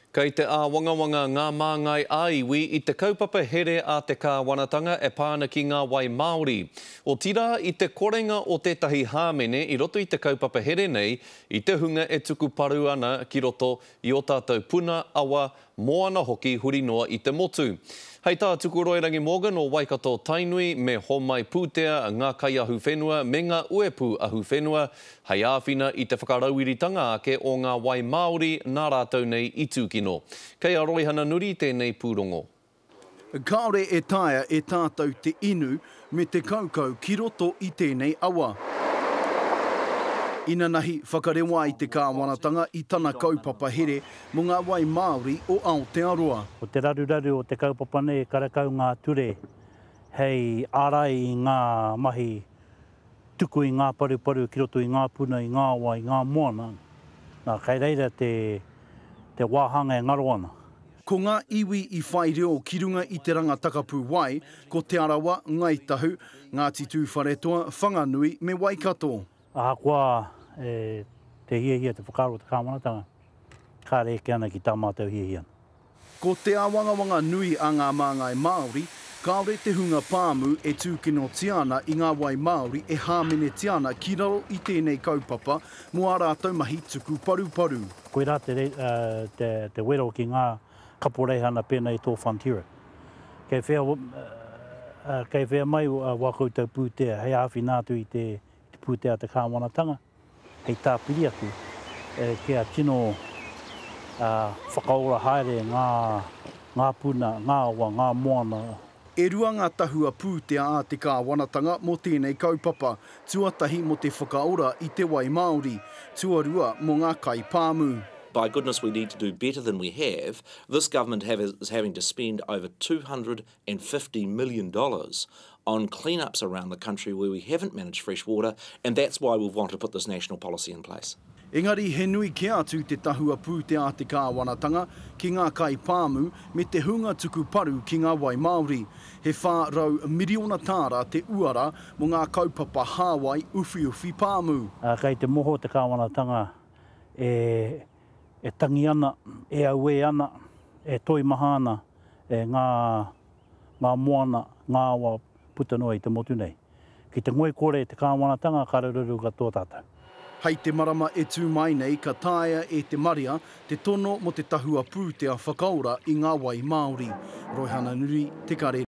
Kei te āwangawanga ngā māngai ā-iwi i te kaupapa here a te kāwanatanga e pā ana ki ngā wai māori. Otirā, i te korenga o tētahi hāmene i roto i te kaupapa here nei i te hunga e tuku paru ana ki roto i ō tātou puna, awa, moana hoki huri noa i te motu. Hei tā Tukuroirangi Morgan o Waikato Tainui me homai pūtea ngā kaiahuwhenua me ngā uepū ahuwhenua hei āwhina i te whakarauiritanga ake o ngā wai māori nā rātou nei i tūkino. Kei a Roihana Nuri tēnei pūrongo. Kāore e taea e tātou te inu me te kaukau ki roto i tēnei awa. Inanahi, whakarewa ai te kāwanatanga i tana kaupapa here mō ngā wai māori o Aotearoa. Ko te raruraru o te kaupapa nei karekau ngā ture hei ārai i ngā mahi tuku i ngā paruparu ki roto i ngā puna, i ngā awa, i ngā moana, nā, kei reira te, te wāhanga e ngaro ana. Ko ngā iwi i whai reo ki runga i te ranga takapū wai, ko Te Arawa, Ngāi Tahu, Ngāti Tūwharetoa, Whanganui me Waikato. Ahakoa e te hiahia, te whakaaro o te kāwanatanga, kāre eke ana ki tā mātou hiahia. Ko te āwangawanga nui a ngā māngai Māori, kāore te hunga pāmu e tūkinotia ana i ngā wai māori e hāmenetia ana ki raro i tēnei kaupapa mō ā rātou mahi tuku paruparu. Koirā te wero ki ngā kaporeihana pēnā i tō Fonterra. Kei whea, kei whea mai wā koutou pūtea hei āwhina atu i te pūtea a te kāwanatanga? Hei tāpiri atu, kia tino whakaora haere ngā puna, ngā awa, ngā moana. E rua ngā tahua pūtea a te kāwanatanga mō tēnei kaupapa, tuatahi mō te whakaora i te wai māori, tuarua mō ngā kaipāmu. By goodness we need to do better than we have, this government have is having to spend over 250 million dollars on clean-ups around the country where we haven't managed fresh water and that's why we've wanted to put this national policy in place. Engari he nui kē atu te tahua pūtea a te kāwanatanga ki ngā kaipāmu me te hunga tuku paru ki ngā wai māori. He 400 miriona tāra te uara mō ngā kaupapa hāwai uwhiuwhi pāmu. Kei te moho te kāwanatanga e e tangi ana, e auē ana, e toimaha ana ngā ngā moana, ngā awa puta noa i te motu nei. Ki te ngoikore te kāwanatanga ka raruraru katoa tātou. Hei te marama e tū mai nei ka taea e te marea te tono mō te tahua pūtea whakaora i ngā wai māori. Roihana Nuri, Te Karere.